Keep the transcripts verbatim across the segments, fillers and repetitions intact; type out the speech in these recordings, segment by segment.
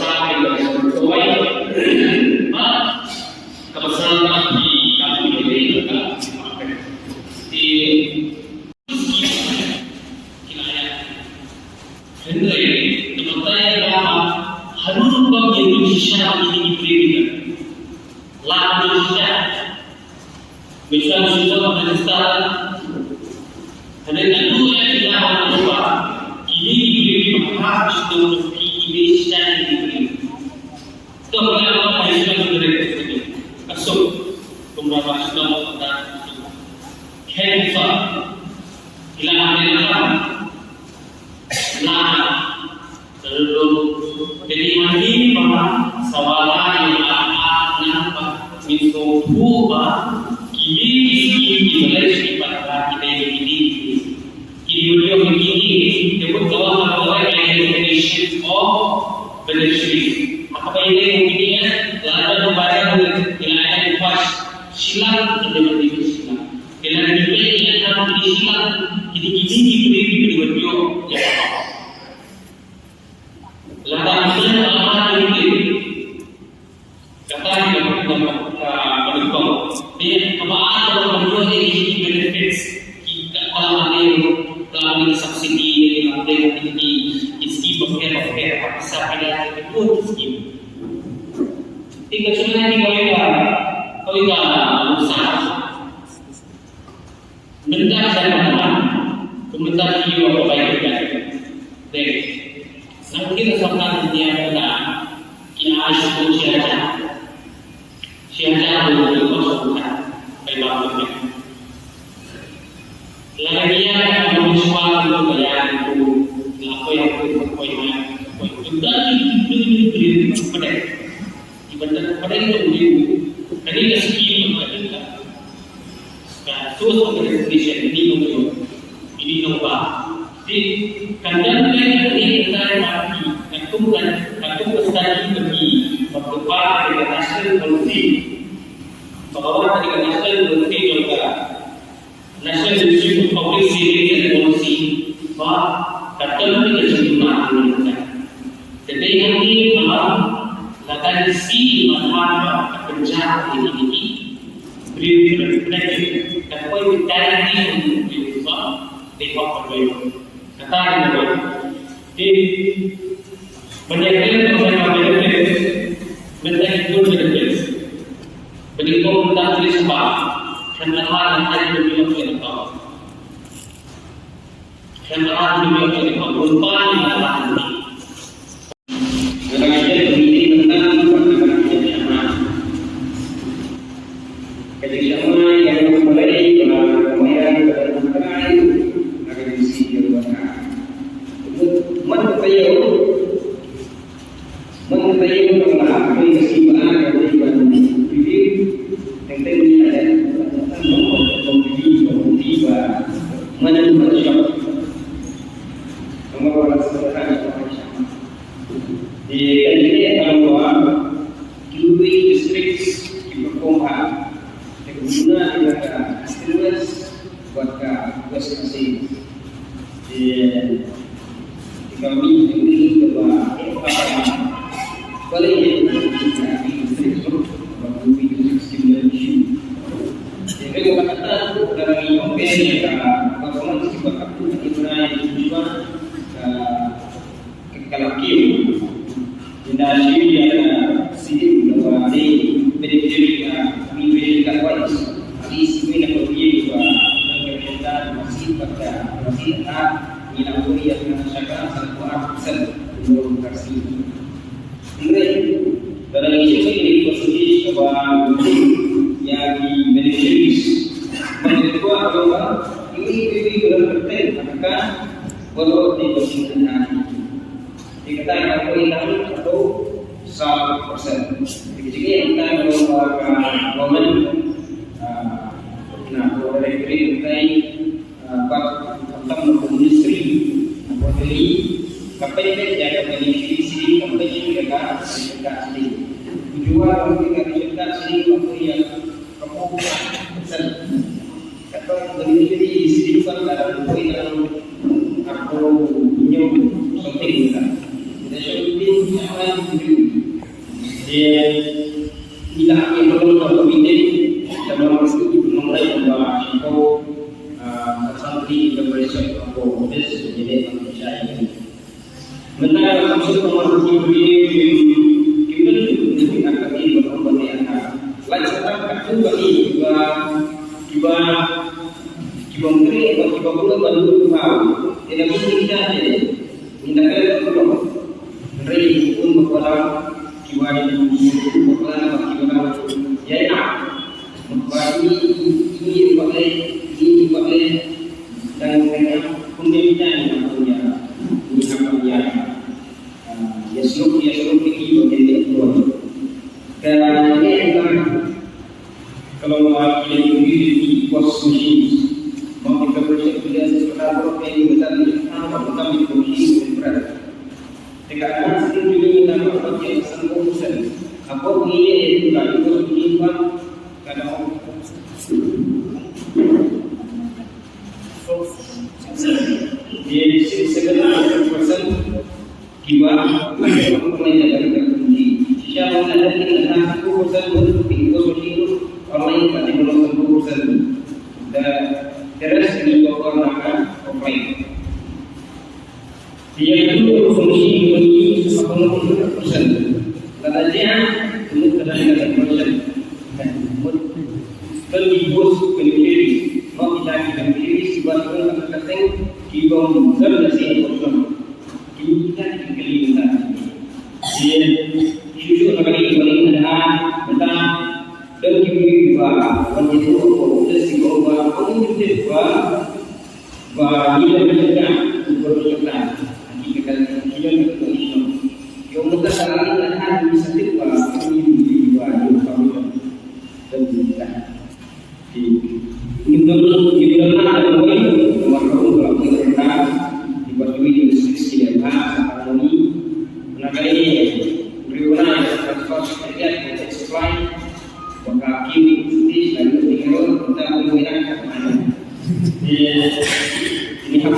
sa ka ïa ka sa ka wai. Ma ka pasal ma ki ka ki ka ka. Ti ki la ïa. Hynrei ka batai ka ha ruh ruh ka ïa ruh shisha ki ki ki ki. La ruh shisha. Misal shisha ka shisha. Hynrei ka ruh ïa ki la ruh ruh. Ki ki ki ki ki ha shisha ki ki shisha ki ki. Dong ïa ka Islam direct. Asuk kumba ba Islam ka. Khen sa. Ila ame na. Na. Lalu jadi mandi ba sawala ila na ba min so ba kini kini kini balai sini pada kini kini. Ki video kini, dia pun kawan kawan identification of beneficiary. Apa ini mungkin ya? Lada membayar dengan identify silang, identify silang. Dengan diberi yang kini silang, kini kini diberi video ya. Lada kita lama ini Kata dia, ah, penumpang. Dia, apa ada orang menjual ini benefits? Kita kalau ada yang melalui subsidi, yang ada yang ini, isi pakai, pakai, apa bisa ada itu skim. Tinggal cuma nanti kau ingat, kau ingat usaha. Mynta ka dei, mynta ki ïoh ka bai ka dei. Dei. Nang ki la sokna dunia mynta ki ai shu shi hajar. Shi hajar ruh ki ïoh sokna. Bai ba ka dei. Lada ki ïa ka ïoh shuwa ki ïoh ka ïa ki ïoh. La poi ha poi ha poi ha poi. Mynta ki ïoh ka dei. Ki bynta ka dei ka dei. Kane ka skim ka dei ka. Ka source of registration ini nongïoh, ini nongba. Di kan dan leh ini entire party, kan kum kan, kan kum ka study bagi, bagi ba ka national policy. Ba ka wan na ka National Policy jong ka, National Institute of Public Safety and Policy, ba ka term ka jingma ka. Te dei hangne ba la ka dei si ba ka pynjah ïa ki, ki brief reflection ka poi directly on the the hot. Kata ka mut. Te ban ïa kren ïa ka benefit, mynta ki kum benefit. Ban ïa kum mynta ki spa. Kan la ha, kan la ha ki benefit. Kan la ha ki benefit. Kan la ha ki benefit. Ka jingshah mai ïa u Blei, ka jingshah mai ïa u Blei, ka jingshah mai ïa u Blei, ka jingshah mai ïa u Blei. Mut, mut ka ïa u, mut ka ïa u, ka la, ka jingshah mai ïa u Blei, ka jingshah mai ïa u Blei. Teng teng ni ada, mut ka ïa u, mut ka ïa u, mut ka ïa u. Te ka jingeh ka long ba kiwei ki districts ki perform bha. Te kumno ïa ka Eastern West bad ka West Khasi. Te ka mih jingeh kaba eh bha. Balei ïa ki districts, ba kiwei ki districts ki mih jingeh. Te ka kata ka ngi compare ïa ka performance kiba ka tu ki bnai ki ba ka Ka la kiew. Ynda shu ïa ka sien kaba dei beneficiary ka immigration card wise. Ali shu ïa ka kiew ba ka kenta masi bad ka masi ha ngi la kiew ïa ka shaka san ko ar percent. Ngi la kiew ïa ka percentage kaba ïa ki beneficiaries. Ba ngi kwah ba ini ini benar betul ka Walau di posisi nanti. Di kata yang aku hilang itu satu persen. Jadi kita kalau, uh, momen, uh, nah, kalau dari kita, uh, bak tentang industri, nah, kalau dari kampanye ya, kampanye sendiri, kampanye juga kan, kita sendiri. Tujuan untuk kita sendiri, waktu yang Kata dari sini kan ada poin yang aku punya something kan. Jadi something apa yang dia tidak akan perlu satu minit sama mesti mengenai bahwa aku, ah, santri kita bersama aku, jadi manusia ini. Mynta ka suk ka mar ki briew kim, kim dei ki briew ki kynti ba kum ba ne aka. Lait sa tang katto katne kiba, kiba, kiba mkri ba kiba kula ba lut ba. Ina ki kynti te. Ina ka kula. Hynrei ki kum ba kula kiba, kiba kula ba kiba kula. Ïa ina. Ba ini, ini, ini pakai, ini pakai, dan dengan punya kita ni punya, punya, punya. Ah, ya, selalu, ya, selalu pergi bagian dia keluar. Dan ini adalah kalau mau kita pergi di pos machines, mau kita pergi, kita sekarang kalau kita ini besar, kita tahu, kita pergi berat. Dekat anak sendiri juga minta apa dia sembuh sen. Apa dia itu tak ikut menyimpan kadang. Dia sebenarnya persen kiba apa yang dia dari kunci. Siapa yang ada di dalam satu persen untuk ikut menyimpan orang lain tak ikut satu persen. Dan terus ini bawa orang makan offline. Ïa katu ka fungsi ka fungsi ka fungsi ka fungsi. Lada jia ka fungsi ka fungsi. Mut. Kan di bos beneficiary. Mut kita ki beneficiary sibat kan kata kateng ki bom kan nasi bos kan. Kini kita ki kali kita. Ïa shuju na kali balik na ha. Mata dan ki beri ba wan itu ko terus si bom ba ko ni ba Ba ngi la ka ka ku ko ka ka ki ka ka ki ka ka ki no. Yo mo ka ka la ni ka ka ni sa ti ba ni ni ba ni ka ni ka. Dan ni ka. Ki ni no ni no na ka ni ma ka ko ka ka ni ba tu ni six ki ka ka ni. Na ka ni ri na ka ka ka ka ka supply. Ba ka ki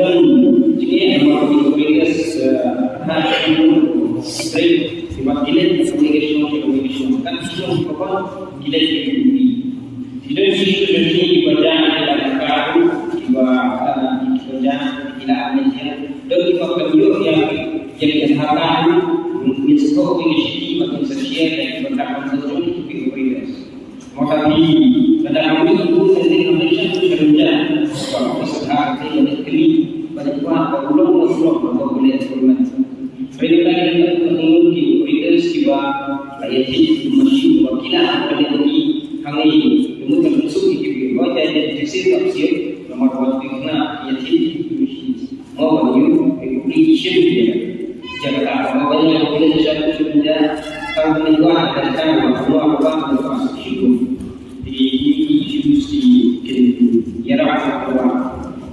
don jingeh namar ki operators, eh, ha ki break, ki ba ki leit communication, communication. Kan ki shong ki ba ki leit ki Ki don shi ki ba jam, ki ba jam, ki ba, eh, ki ba jam, ki la mention. Don ki ba ka ïoh ïa, ïa ki haka, ki sngewthuh ki shi ki ba ki sa share, ki ba ka kan sa jong ki operators. Mata ki, kada kami tu sendiri Malaysia tu kerja. Kalau kita sedar kita yang kini, pada kuat, pada ulung, ulung, ulung, ulung, boleh, boleh. Perintah kita tu menunggu ki operators ki ba, aya ki mesti ba ki la, pada ni, kami, tunggu kan masuk ki, ki ba, jadi, jadi, jadi, jadi, nomor dua, tiga, ya, jadi, jadi, Mo ba ïoh ïa ka application ïa ka. Mo ba ïoh ïa ka application ïa ka. Tang ba ïoh ïa ka, ka ba ïoh ïa ka application. Dei ki issues ki kin ïarap ïa ka.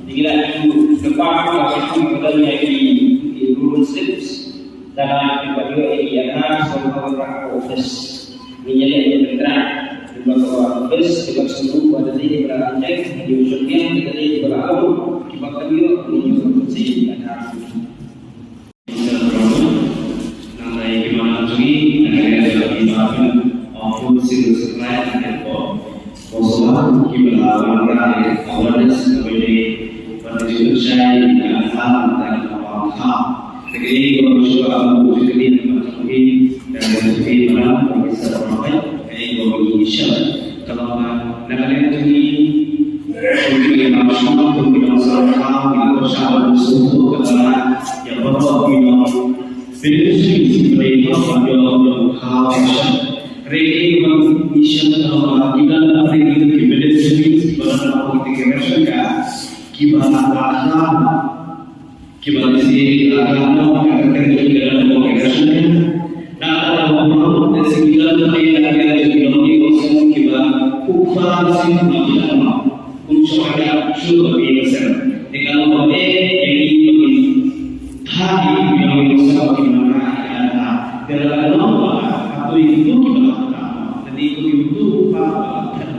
Dei ki la issue ka ba ka issue ka ba ïa ki rural slips. Dang ba ïoh ïa ki ïa ka, so ka ba ka office. Ngi ïaleh ïa ka, kiba ka best, kiba sngewthuh ba da dei kiba la reject, ngi ïoh shongkun, da dei kiba la approve, kiba kam ïoh, ngi ïoh approve sha ïa ka. Nangta ïa ki manang jong ngi, na ka liang jong ki Department of Food Civil Supply and Health Board, Boswa, kiba la wanrah ïa ka awareness kaba ïadei bad ka jingpynshai ïa ka aadhaar bad ka aadhaar card. Te kaei kaba ngi shu ïoh ban pynjulor ïa ka jingpynshai ïa ka aadhaar card, kaei kaba ngi shu ïoh ban pynshai. Ka long ba na ka liang jong ngi, jong ngi ïa ka shnong, jong ngi ïa ka shnong, ngi la pynshai ban sngewthuh ïa ka, ïa baroh ki nong beneficiaries kiba dei ban ïoh ïa ka ration. Hynrei kaei kaba ngi shem ka long ba ki don ki beneficiaries kiba don ha kita ki ration card kiba la khlad, kiba la sdang, kiba la khlad noh, ka kyrteng jong ki ka don ha ka ration card. Nangta ka long ba lehse ki don ha ka ration card, ki long ki kongsan kiba kup ba sdang, kiba la khlad noh. Kum shwa ka shu ba ki ration. Te ka long ba eh, ïa ki ba ki Thad ïa ki ba ki nong ïa ki sa ba ki nong ka ïa ka. Te la ka long ba ka tu ïa ki tu ki ba ka thad. Te ïa ki tu ki ba ka thad.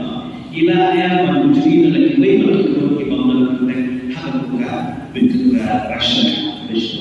Ila ïa ba ki jri na la ki wei ba ki tu ki ba nong ka thad. Ha ka tu ka. Bin tu ka ration. Ration.